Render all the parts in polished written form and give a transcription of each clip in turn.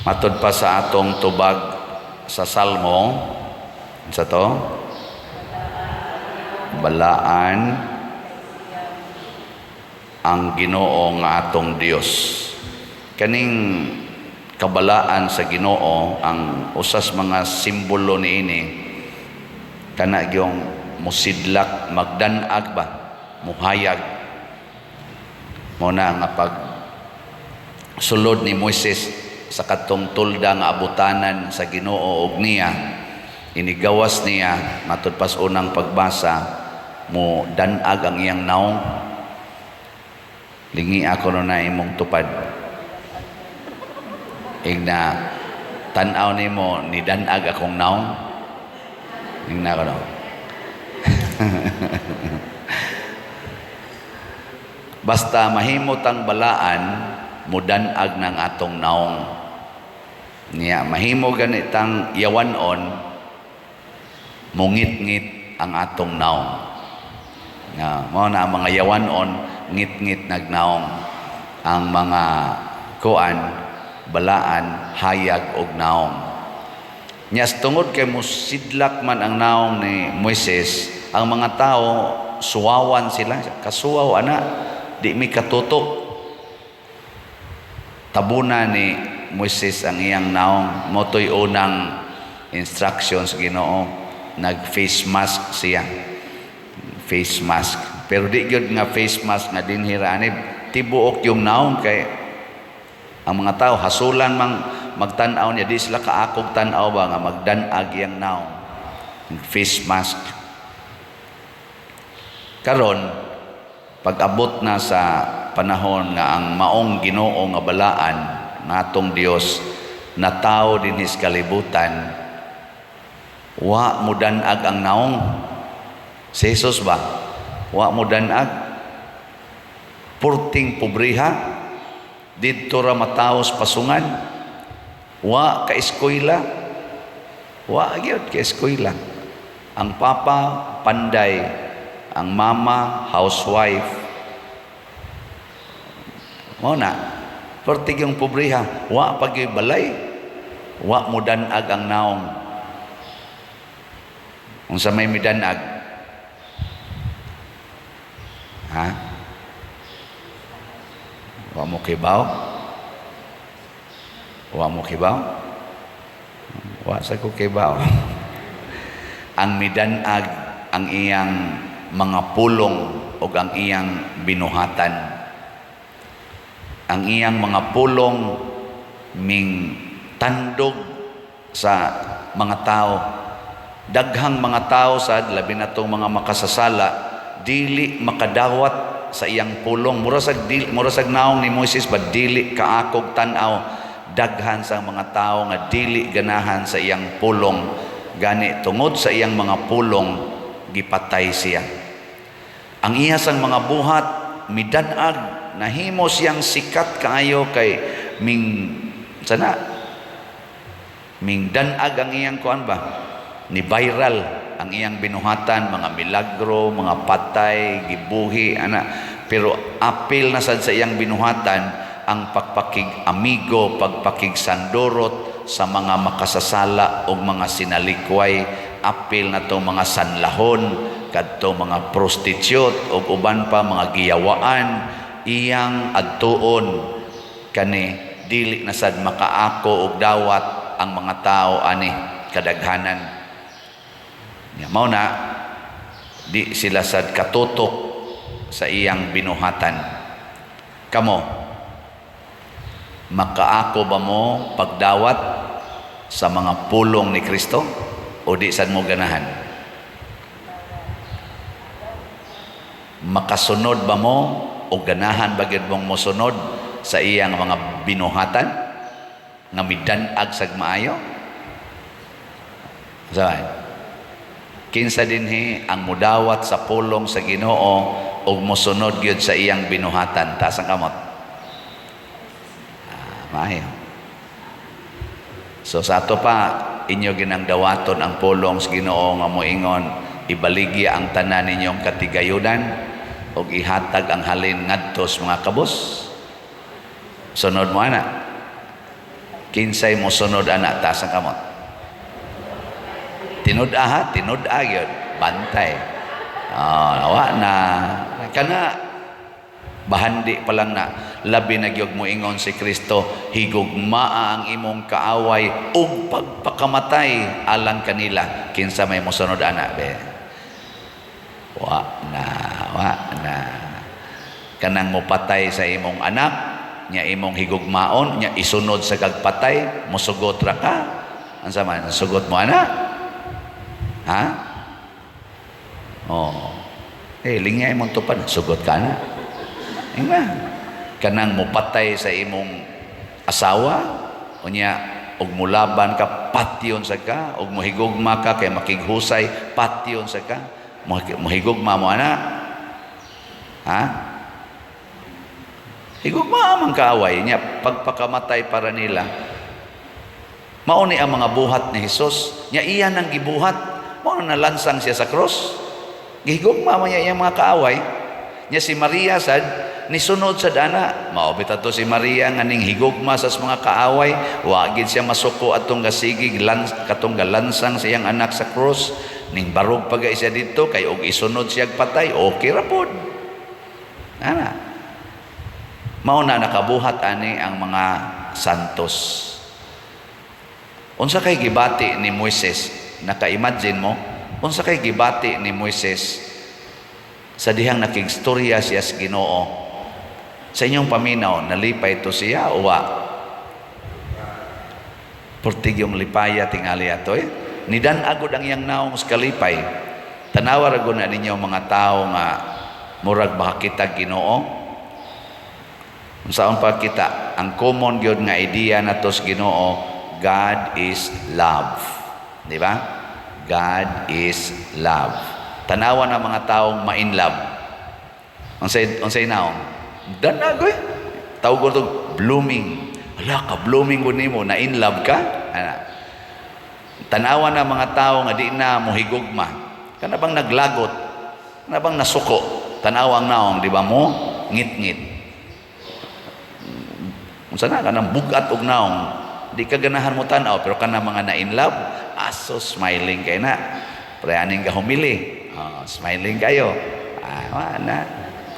Matod pa sa atong tubag sa Salmo, sa to? Balaan ang Ginoo nga atong Dios. Kaning kabalaan sa Ginoo, ang usas mga simbolo niini, kana gyung musidlak, magdanag ba, muhayag. Mao na nga pag sulod ni Moises sa katong tolda nga abutanan sa Ginoo og niya inigawas niya, matud pas unang pagbasa, mo danag ang iyang naong. Lingi ako no na imong tupad, ingna tan-aw nimo ni danag akong naong, ingna ko no. Basta mahimo tang balaan, mudanag ng atong naong. Niya mahimo ganitang yawanon, mungit-ngit ang atong naong. Nga mao na ang mga yawanon, ngit-ngit nagnaong. Ang mga kuan, balaan, hayag og naong. Nya tungod kay musidlak man ang naong ni Moises, ang mga tao suwawan sila, kasuwaw ana, di mi katutok. Tabuna ni Moises ang iyang naong. Motoy unang instructions Ginoo, nag face mask siya. Face mask. Pero di gyud nga face mask nga dinhi ra ani, tibuok yung naong kay ang mga tao hasulan mang magtan-aw niya, di sila kaakog tan-aw ba nga magdanag iyang naong. Face mask. Karon pag-abot na sa panahon nga ang maong Ginoo nga balaan ngatong Dios natawo dinhi sa kalibutan, wa mudanag ang naong. Si Jesus ba, wa mudanag, purting pobriha, didto ra mataos pasungan, wa ka eskwela, wa gyud ka eskwela. Ang papa panday, ang mama housewife. Mao na pertig yung pobriha, wa pa gyud balay, wa mudanag ang naong. Unsa may midanag? Ha? Wa mo kibaw? Wa mo kibaw? Wa sa ko kibaw. Ang midanag ang iyang mga pulong o ang iyang binuhatan. Ang iyang mga pulong ming tandog sa mga tao. Daghang mga tao sad, labi na tong mga makasasala, dili makadawat sa iyang pulong. Mura sag naong ni Moises ba, dili kaakog tan-aw. Daghan sa mga tao nga dili ganahan sa iyang pulong. Gani tungod sa iyang mga pulong, gipatay siya. Ang iya sang mga buhat midanag, nahimo siyang sikat kaayo kay ming sana ming danag ang iyang kuan ba, ni viral ang iyang binuhatan, mga milagro, mga patay gibuhi ana. Pero apil na sad sa iyang binuhatan ang pagpakig amigo, pagpakig sandurot sa mga makasasala o mga sinalikway, apil na to mga sanlahon, kadto mga prostitute ug uban pa mga giyawaan iyang adtuon. Kani dili na sad makaako og dawat ang mga tao ani kadaghanan. Nya mao na di sila sad katutok sa iyang binuhatan. Kamo, makaako ba mo pagdawat sa mga pulong ni Kristo o di sad mo ganahan? Makasunod ba mo o ganahan ba gyud mong mosunod sa iyang mga binuhatan nga midanag sag maayo? Sabi, kinsa dinhi ang mudawat sa pulong sa Ginoo ug mosunod gyud sa iyang binuhatan? Taas ang kamot. Maayo. So sa ato pa, inyo ginang dawaton ang pulong sa Ginoo nga moingon, ibaligya ang tanan ninyong katigayunan ug ihatag ang halin ngadto sa mga kabus. Sunod mo ana. Kinsay mosunod ana, taas ang kamot? Tinud-a ha, tinud-a gyud, bantay. Ah, wa na kana, bahandi pa lang na. Labi na gyud moingon si Kristo, "Higugmaa ang imong kaaway ug pagpakamatay alang kanila." Kinsa may mosunod ana, be? Wa na, wa na. Kanang mopatay sa imong anak nya, imong higugmaon nya, isunod sa kagpatay, mosugot ra ka? Unsa man sugot mo ana, ha? Oh, eh, lingay mong tupad, sugot ka na. Inga kanang mopatay sa imong asawa, unya og mulaban ka, patyon sa ka, og mohigugma ka kay makighusay, patyon sa ka. Mohigugma mo ana, ha? Higugma man kaaway niya, pagpakamatay para nila. Mao ni ang mga buhat ni Hesus nya, iya nang gibuhat. Mao na nalansang siya sa cross. Gihigugma man niya iyang mga kaaway nya. Si Maria sad, nisunod sa dana. Mao bitaw to si Maria nga ning higugma sa mga kaaway. Wa gid siya masuko atong gasigig lans, katong galansang sa iyang anak sa cross. Ning barog pa siya dito kay og isunod siya patay, okay ra pod ana. Mao na nakabuhat ani ang mga santos. Unsa kay gibati ni Moises? Naka-imagine mo unsa kay gibati ni Moises sa dihang nakigstorya siya sa Ginoo? Sa inyong paminaw, nalipay to siya o wa? Purtig yung lipaya tingali ato eh. Nidan agod ang iyang naong sa kalipay. Tanawa ra na ninyo mga tao nga murag makakita Ginoo. Unsaon pa kita, ang common gyud nga idea nato sa Ginoo, God is love. Di ba? God is love. Tanawa ng mga taong ma-in love. Unsay naong? Danag oy. Tawag to blooming. Ala ka, blooming ko nimo, na in love ka? Ana. Tanawa ng mga tao nga di na mohigugma. Kana bang naglagot? Kana bang nasuko? Tanawa ang naong, di ba mo? Ngit-ngit. Unsa na kanang bugat og naong. Di ka ganahan mo tan-aw, pero kana mga na in love, aso smiling kay na. Pre aning ka humili. Oh, smiling kayo. Ah, wa na.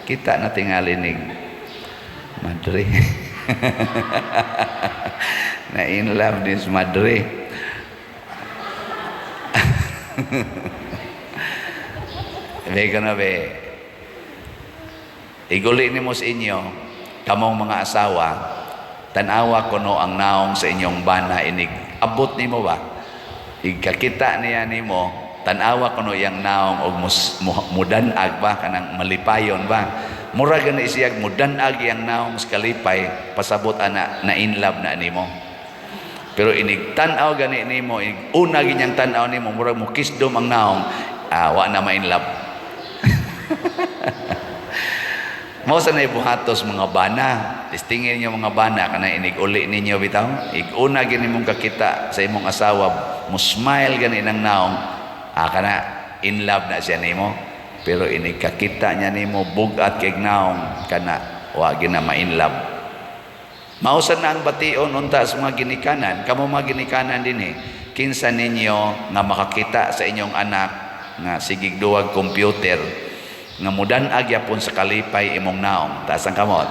Kita na tingali ning madre. Na in love this madre. Be na be. Iguli nimo sa inyo, kamong mga asawa, tanawa kuno ang naong sa inyong bana inig abot nimo ba? Igkakita niya nimo, tanawa kuno iyang naong og mudanag ba, kanang malipayon ba? Mura gani siyag mudanag iyang naong sa kalipay, pasabot ana na in love na nimo. Pero inig tan-aw gani nimo, inig una ginyang tan-aw nimo, murag mo kisdom ang naong, ah, wa na ma in love. Mao sa buhatos mga bana. Testingin niyo mga bana kana inig uli ninyo bitaw. Ig-una gini mong kakita sa imong asawa, mo smile gani nang naong, ah, kana in love na siya nimo. Pero inig kakita niya nimo bugat kay naong, kana wa gina ma in love. Mao sa na ang bation unta sa mga ginikanan, kamo mga ginikanan dinhi, kinsa ninyo nga makakita sa inyong anak nga sigig duwag computer nga mudan-ag yapon sa kalipay imong naong? Taas ang kamot.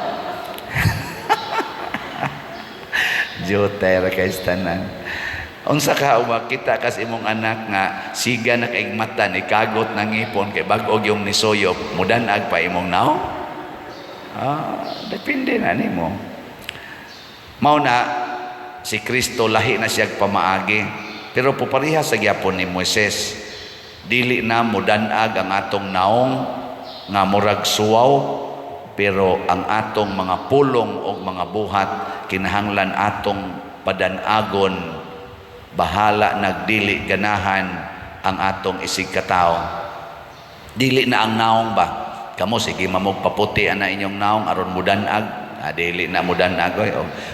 Jutay ra kay tanan. Unsa ka makita kas imong anak nga siga na kaigmatan, ikagot ng ngipon kay bag-o yung nisuyop, mudan-ag pa imong naong? Ah, depende na nimo. Mao na si Kristo lahi na siya pamaagi, pero pupareha sa gyapon ni Moises. Dili na mudan-ag ang atong naong nga murag suwaw, pero ang atong mga pulong o mga buhat kinahanglan atong padan-agon, bahala nagdili ganahan ang atong isig katawo. Dili na ang naong ba? Kamo sige mamog paputi ana inyong naong aron mudan-ag. Ah, dili na mudan-ag oy.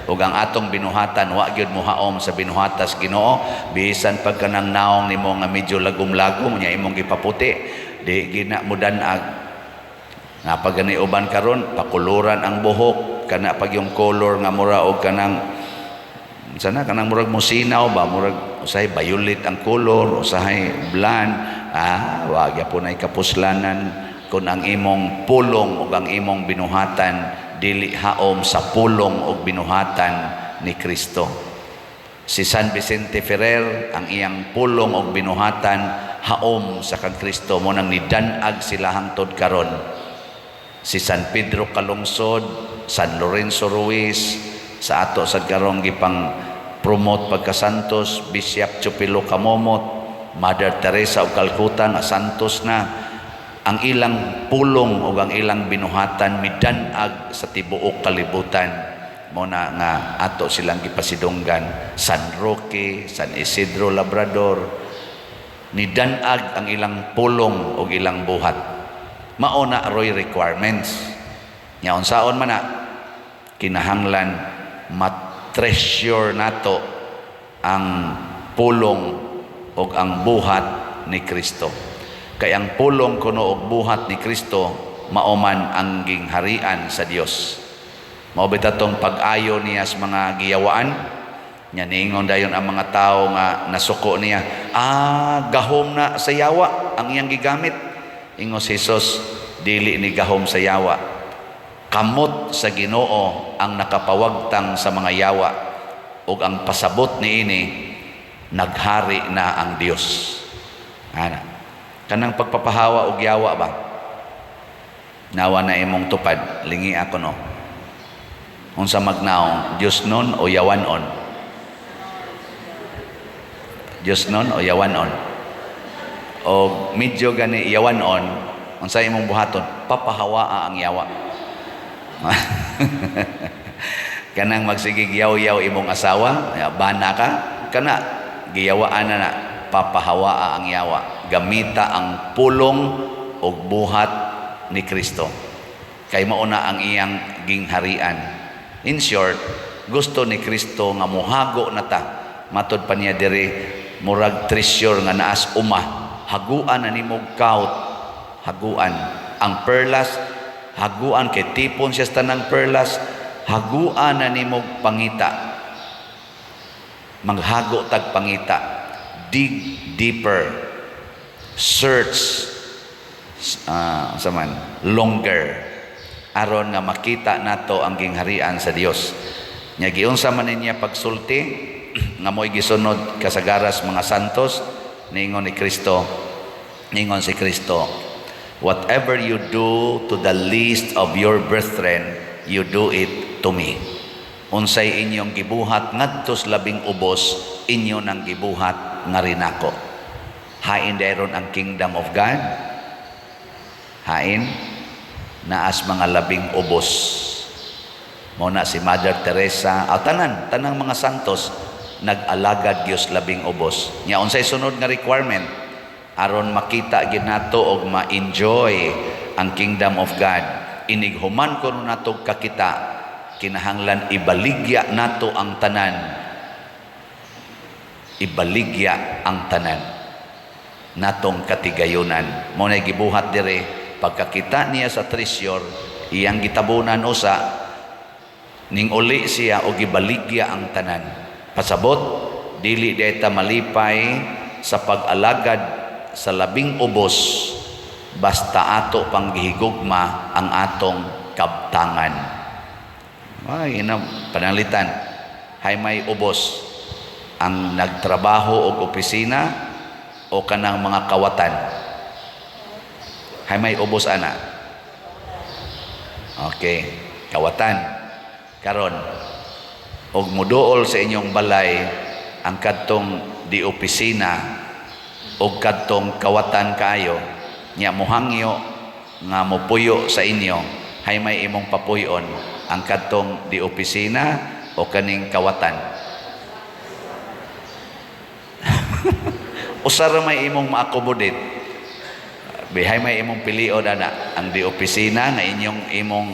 Og ang atong binuhatan wa gyud mohaom sa binuhatas Ginoo. Bisan pag kanang naong nimo nga medyo lagom-lagom nya imong gipaputi, di gina mudan-ag. Nga pag gani uban karon pakuluran ang buhok, kana pag yung color nga mura og kanang Sana kanang murag mosinaw ba, murag usahay violet ang color, usahay blonde. Ah, wa gyapon ay kapuslanan kung ang imong pulong ug ang imong binuhatan dili haom sa pulong ug binuhatan ni Kristo. Si San Vicente Ferrer, ang iyang pulong ug binuhatan haom sa kang Kristo, mao nang nidan-ag sila hangtod karon. Si San Pedro Calungsod, San Lorenzo Ruiz, sa ato sa karong gipang promote pagkasantos, Bishop Chupilo Camomot, Mother Teresa of Calcutta nga santos na, ang ilang pulong o ang ilang binuhatan midan-ag sa tibuok kalibutan, mao na nga ato silang gipasidunggan. San Roque, San Isidro Labrador, nidan-ag ang ilang pulong o ilang buhat. Mao na roy requirements nya. Unsaon man na kinahanglan ma-treasure nato ang pulong o ang buhat ni Kristo, kay ang pulong kuno og buhat ni Kristo mao man ang gingharian sa Dios. Mao bitaw tong pag-ayo niya sa mga giyawaan nya. Niingon dayon ang mga tao nga nasuko niya, "Ah, gahom na sa yawa ang iyang gigamit." Ingon si Jesus, "Dili ni gahom sa yawa. Kamot sa Ginoo ang nakapawagtang sa mga yawa, ug ang pasabot niini, naghari na ang Dios." Ana, kanang pagpapahawa og yawa ba, nawa na imong tupad, lingi ako, no? Unsa magnaong, Dios nun o yawanon? Dios nun o yawanon? O medyo gani yawanon, unsa imong buhaton? Papahawaa ang yawa. Kanang magsigig yaw-yaw imong asawa, bana ka, kana giyawaan na na, papahawaa ang yawa. Gamita ang pulong ug buhat ni Kristo. Kay mao na ang iyang gingharian. In short, gusto ni Kristo nga muhago na ta. Matod pa niya diri, murag treasure nga naas uma. Haguan na nimo kaut. Haguan. Ang perlas, haguan kay tipon siya sa tanang perlas, haguan na nimo pangita. Maghago tag pangita. Dig deeper. Search sa man longer aron nga makita nato ang gingharian sa Dios. Nya giunsa man niya pagsulti nga mo'y gisunod kasagaras mga santos. Niingon ni Kristo, ningon si Kristo, "Whatever you do to the least of your brethren, you do it to me." Unsay inyong gibuhat ngadto sa labing ubos, inyo nang gibuhat nga rinako. Hain dayon ang kingdom of God. Hain naas mga labing ubos. Mao na si Mother Teresa, aw tanan, tanang mga santos nag-alagad Dios labing ubos. Nya unsay sunod nga requirement aron makita gid nato og ma-enjoy ang kingdom of God? Inig human kuno nato kakita, kinahanglan ibaligya nato ang tanan. Ibaligya ang tanan natong katigayunan. Mao na gibuhat dire, pagkakita niya sa treasure, iyang gitabunan usa, ning uli siya og gibaligya ang tanan. Pasabot, dili deta malipay sa pag-alagad sa labing ubos basta ato pang gihigugma ang atong kabtangan. Ay, ina, pananglitan. Hay may ubos, ang nagtrabaho og opisina o kanang mga kawatan? Hay may ubos ana? Okay, kawatan. Karon, og muduol sa inyong balay ang kadtong di opisina og kadtong kawatan kaayo, nya mohangyo nga mopuyo sa inyo, hay may imong papuyon, ang kadtong di opisina o kaning kawatan? Usa ra may imong ma-accommodate. Bihay may imong pilion ana, ang di opisina nga inyong imong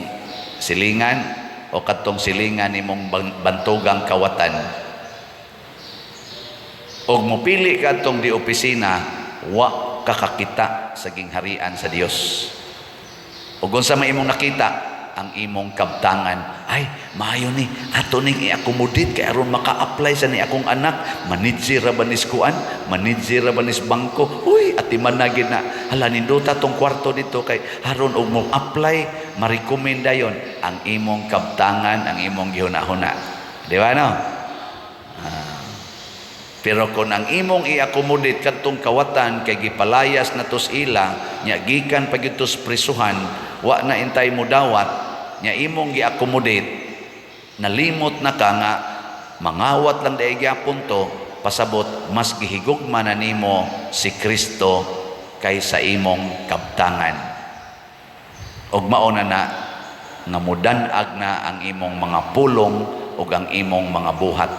silingan o kadtong silingan imong bantugang kawatan? Og mopili ka adtong di opisina, wa ka kakita sa gingharian sa Dios. Ug unsa may imong nakita? Ang imong kabtangan. Ay, maayo ni ato ning i-accommodate kay aron maka-apply sa ni akong anak, manager ra ba nis kuan, manager ra ba nis bangko. Uy, atiman na gid na. Hala, nindota tong kwarto dito kay aron og mo apply, ma-recommend dayon. Ang imong kabtangan ang imong gihuna-huna, di ba, no? Pero kung ang imong i-accommodate kadtong kawatan kay gipalayas na tos ila nya, gikan pa gyud tos prisuhan, wa na intay mo dawat nya, imong gi-accommodate, nalimot na ka nga mangawat lang dai gyapon to. Pasabot, mas gihigugma na nimo si Kristo kaysa imong kabtangan, ug mao na na nga mudan-ag na ang imong mga pulong ug ang imong mga buhat.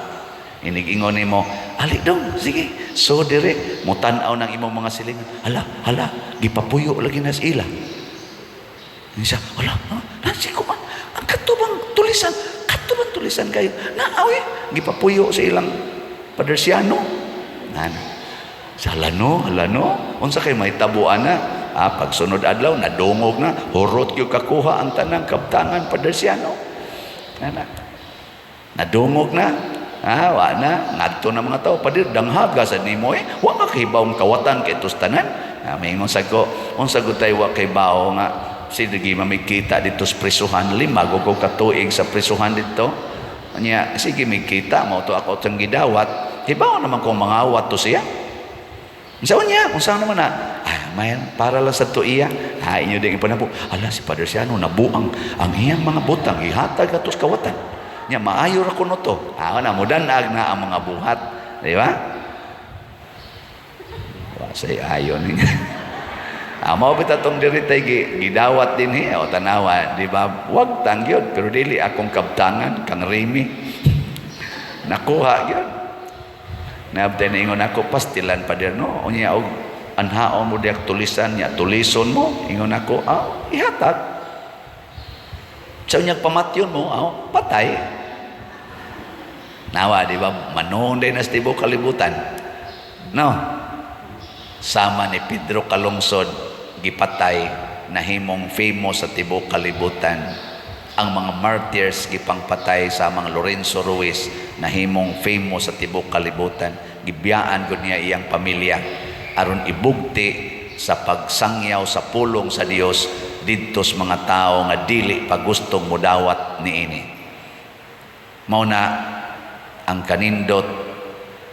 Inig-ingon nimo, "Ali dong, sige." So dire mutan-aw ng imong mga silingan. "Hala, hala, gipapuyo lagi na sa ila." Siya, "Hala, ha? Nasi ko man, ang katubang tulisan, katubang tulisan kayo. Naawi, gipapuyo sa ilang padersyano." Nana. Sa hala no, hala no. Unsa kay may tabuan na? Ah, pagsunod adlaw, nadungog na, hurot yung kakuha ang tanang kabtangan padersyano. Nana. Nadungog na. Ah, wa na. Ngadto na mga tao, "Pader, danghaga sa nimo eh. Wa ka kahibawong kawatan kay tos tanan." Ah, maingon sad ko, unsa gud tay wa kay bawo nga sige mamikita dito sa prisuhan, 5 go ka tuig sa prisuhan dito. Nya sige mikita mao to ako tang gidawat. Hibaw naman kung mangawat to siya. Unsa niya? Unsa naman na? Ah, may para lang sa tuiya. Ha, inyo din ipanabo. Ala, si Padre Siano nabuang ang iyang mga butang ihatag atos kawatan. Nya maayo ra kuno to. Ah, na mudanag na ang mga buhat, di ba? Wa say ayon niya. Ah, mao bitaw tong diri tay gidawat dinhi o tanawa, di ba? Wag tangyod, pero dili akong kabtangan kang Remy. Nakuha gyud. Naabtay na ingon ako, "Pastilan, pader, no." Unya og anhaon mo diak tulisan nya, tulison mo, ingon ako, ah, ihatag. Sa unyag pamatyon mo, ah, patay. Nawa, di ba? Manon din na sa tibuok kalibutan. No? Sama ni Pedro Calungsod, gipatay, nahimong famous sa tibuok kalibutan. Ang mga martyrs gipangpatay sa mga Lorenzo Ruiz, nahimong famous sa tibuok kalibutan. Gibiyaan gud niya iyang pamilya aron ibugti sa pagsangyaw sa pulong sa Dios didto sa mga tao nga dili pa gustong mudawat niini. Mao na ang kanindot,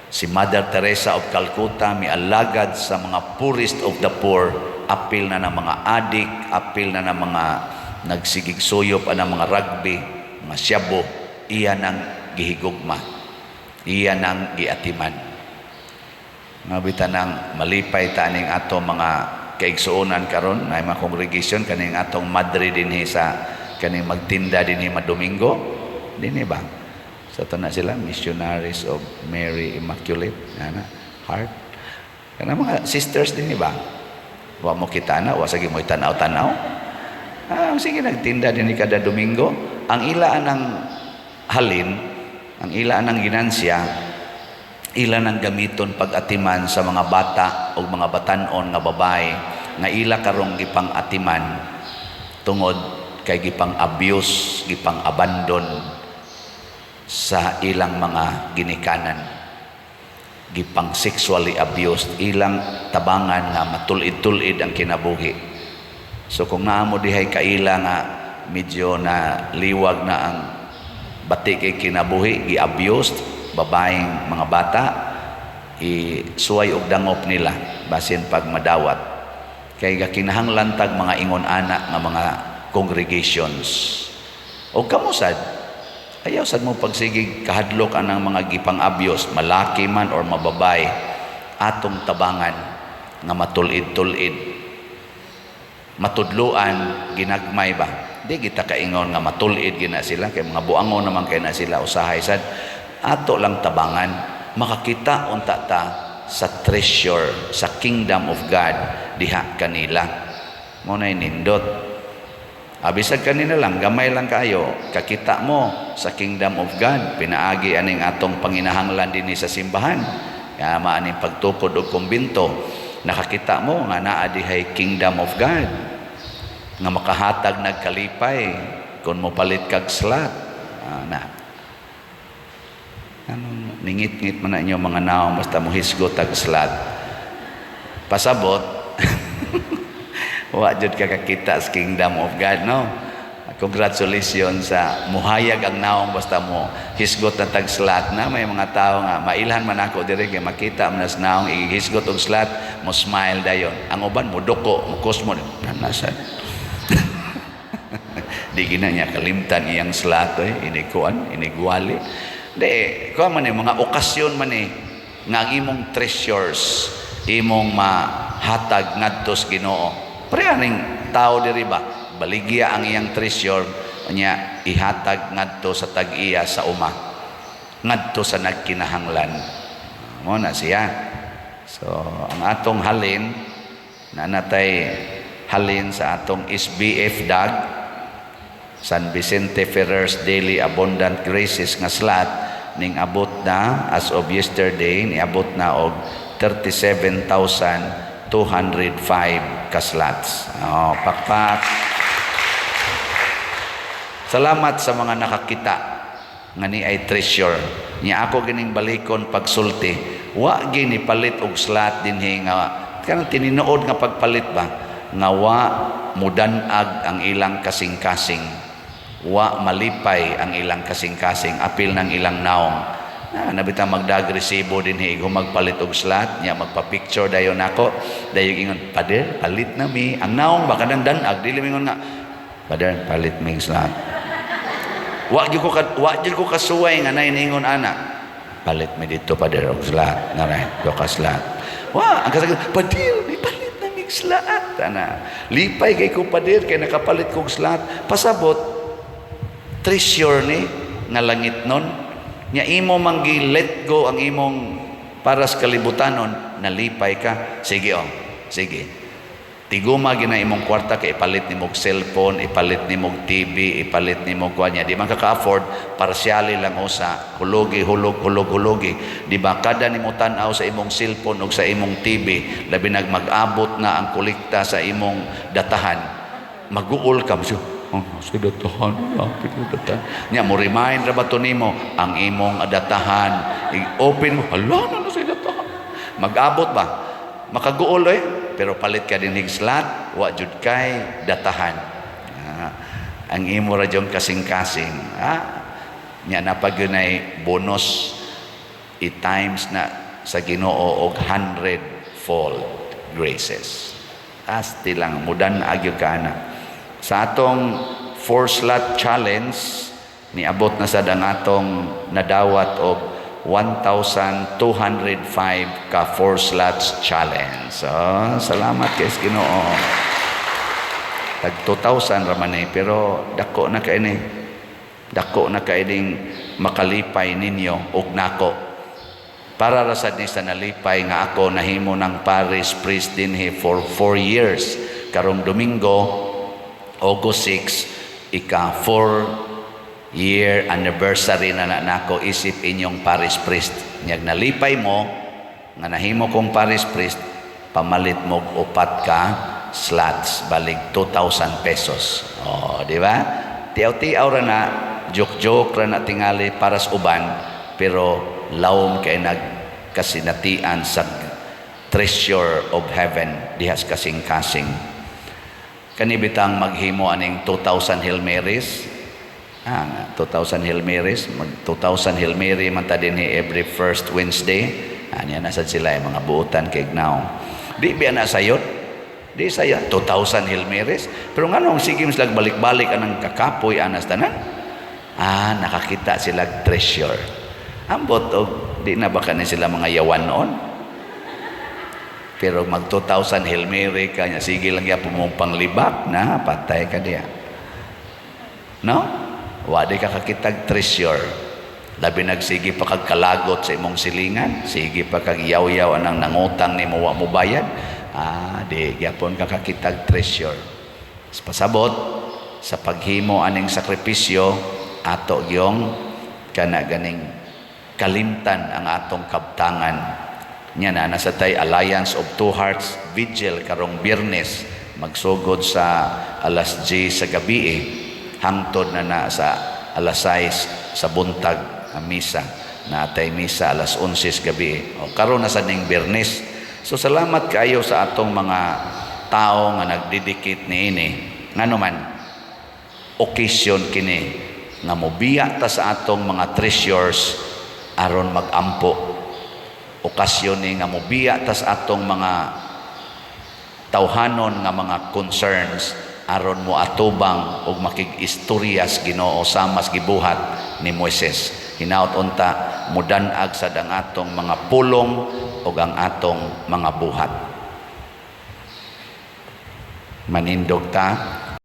si Mother Teresa of Calcutta mialagad sa mga poorest of the poor, apil na ng mga adik, apil na ng mga nagsigig suyop ang mga rugby, mga syabo, iya nang gihigugma, iya nang giatiman. Nga bita nang malipay ta aning ato mga kaigsuonan karon na mga congregation, kaning atong madre dinhi sa kaning magtinda dinhi Madomingo dinhi ba sa to na sila, Missionaries of Mary Immaculate ana Heart, kana mga sisters dinhi ba? Wa mo kita na, wa sige mo tanaw-tanaw. Ah, sige, nagtinda dinhi kada Domingo. Ang ila anang halin, ang ila anang ginansya, ila nang gamiton pag-atiman sa mga bata o mga batanon nga babae nga ila karong gipang atiman tungod kay gipang abuse, gipang abandon sa ilang mga ginikanan, gipang sexually abused. Ilang tabangan nga matulid-tulid ang kinabuhi. So kung naa mo dihay kaila nga medyo na liwag na ang bati kay kinabuhi, gi-abused, babaeng mga bata, isuway og dangop nila basin pag madawat, kay gakinahanglan tag mga ingon ana nga mga congregations. O kamo sad, ayaw sad mo pagsigig kahadlok anang mga gipang abuse, malaki man or mababay. Atong tabangan nga matulid-tulid, matudluan ginagmay ba. Di kita kaingon nga matulid gina sila kay mga buangon naman kay na sila. Usahay sad ato lang tabangan, makakita unta ta sa treasure sa kingdom of God diha kanila. Mo nay nindot. Abisag kanina lang, gamay lang kayo, kakita mo sa kingdom of God, pinaagi aning atong panginahanglan dinhi sa simbahan. Kaya maaning pagtukod og kumbinto, nakakita mo nga naa dihay kingdom of God nga makahatag nagkalipay. Kung mo palit kag slot. Ah, na. Anong ningit-ngit man na inyo mga naong basta mo hisgot tag slot. Pasabot, wa jud ka kakita sa kingdom of God, no? Congratulations sa muhayag ang naong basta mo hisgot na tag slot. Na may mga tao nga mailhan man ako diri kay makita man nas naong ihisgot og slot, mo smile dayon. Ang uban mo duko, mo kusmo nasa. Di gina niya kalimtan iyang slot oy, inikuan, inigwali. Di, kuha man eh, mga okasyon man eh, nga ang imong treasures, imong mahatag ngadto sa Ginoo. Pre aning tao diri ba, baligya ang iyang treasure niya, ihatag ngadto sa tag-iya sa uma, ngadto sa nagkinahanglan. Mo na siya. So, ang atong halin, na natay halin sa atong SBF DAG, San Vicente Ferrer's Daily Abundant Graces nga slot, ning abot na as of yesterday, niabot na og 37,205 ka slots. Oh, pakpak. Salamat sa mga nakakita nga ni ay treasure. Nya ako gining balikon pagsulti. Wa gini palit og slot dinhi nga kanang tinuod nga pagpalit ba nga wa mudanag ang ilang kasing-kasing. Wa malipay ang ilang kasing-kasing apil ng ilang naong. Na nabitang magdag resibo dinhi kung magpalit og slot nya magpa-picture dayon nako, dayon ingon, "Pader, palit na mi." Ang naong ba kanang danag, dili mingon nga, "Pader, palit mi slot." Wa gyud ko kasuway nga nay ningon ana, "Palit mi dito, pader, og slot ngaray do ka slot." Wa ang kasagad, "Pader, mi palit na mig slot ana, lipay kay ko, pader, kay nakapalit kog slot." Pasabot, treasure ni nga langit nun nya imo mang gi let go ang imong para sa kalibutanon, nalipay ka. Sige oh, sige, tiguma gina imong kwarta kay ipalit nimo og cellphone, ipalit nimo og TV, ipalit nimo og kuan. Di man ka ka-afford, partially lang usa, hulugi, hulog, hulog, hulugi. Di ba kada nimo tan-aw sa imong cellphone ug sa imong TV, labi nag mag-abot na ang kolekta sa imong datahan, maguol ka mo. Oh, sa datahan, lapit mo datahan. Nya mo remind ra ba to nimo ang imong datahan? I-open mo, hala na na sa datahan. Mag-abot ba? Makaguol eh, pero palit ka din slot, wa jud kay datahan. Ah, ang imo ra jud kasing-kasing. Ah, nya na pag yun ay bonus, i-times na sa Ginoo og 100 fold graces. Asti lang mudan agyo ka na. Sa atong four slot challenge, niabot na sad ang atong nadawat og 1,205 ka four slots challenge. So, salamat kay Ginoo. Tag 2,000 ra man eh, pero dako na kay ni. Dako na kay ning makalipay ninyo og nako. Para ra sad ni sa nalipay nga ako nahimo ng parish priest dinhi for 4 years. Karong Domingo, August 6, ika 4 year anniversary na na nako isip inyong parish priest. Nyag nalipay mo nga nahimo kong parish priest, pamalit mo og upat ka slots, balig 2,000 pesos. Oh, di ba? Tiaw-tiaw ra na, joke-joke ra na tingali para sa uban, pero lawom kay nagkasinatian sa treasure of heaven dihas kasing-kasing. Kani bitang maghimo aning 2,000 Hail Marys. Ah, 2,000 Hail Marys, mag 2,000 Hail Mary man ta dinhi every first Wednesday. Anya na sad sila yung mga buutan kay now. Di biya na sayot. Di saya 2,000 Hail Marys. Pero nganong sige sila balik-balik anang kakapoy anas tanan? Ah, nakakita sila treasure. Ambot og di na ba kani sila mga yawan noon? Pero mag 2,000 Hail Mary ka niya, sige lang ya mong panglibak na, patay ka diya. No? Wa di ka kakitag treasure. Labi nagsige pa kag kalagot sa imong silingan, sige pa kag yaw-yaw anang nangutang nimo wa mo bayad. Ah, di gyapon ka kakitag treasure. Pasabot sa paghimo aning sakripisyo, ato gyong kana ganing kalimtan ang atong kabtangan. Nya na nasa tay Alliance of Two Hearts Vigil karong Biyernes, magsugod sa alas 10 sa gabi eh. Hangtod na na sa alas 6 sa buntag ang misa. Naa tay misa alas 11 sa gabi. O karon na sa ning Biyernes. So salamat kaayo sa atong mga tao nga nagdedicate niini. Ngano man, occasion kini nga mobiya ta sa atong mga treasures aron magampo. Okasyon ni nga mobiya ta sa atong mga tawhanon nga mga concerns aron mo atubang og makig-istorya sa Ginoo sama sa gibuhat ni Moises. Hinaot unta mudan-ag sad ang atong mga pulong ug ang atong mga buhat. Manindog ta.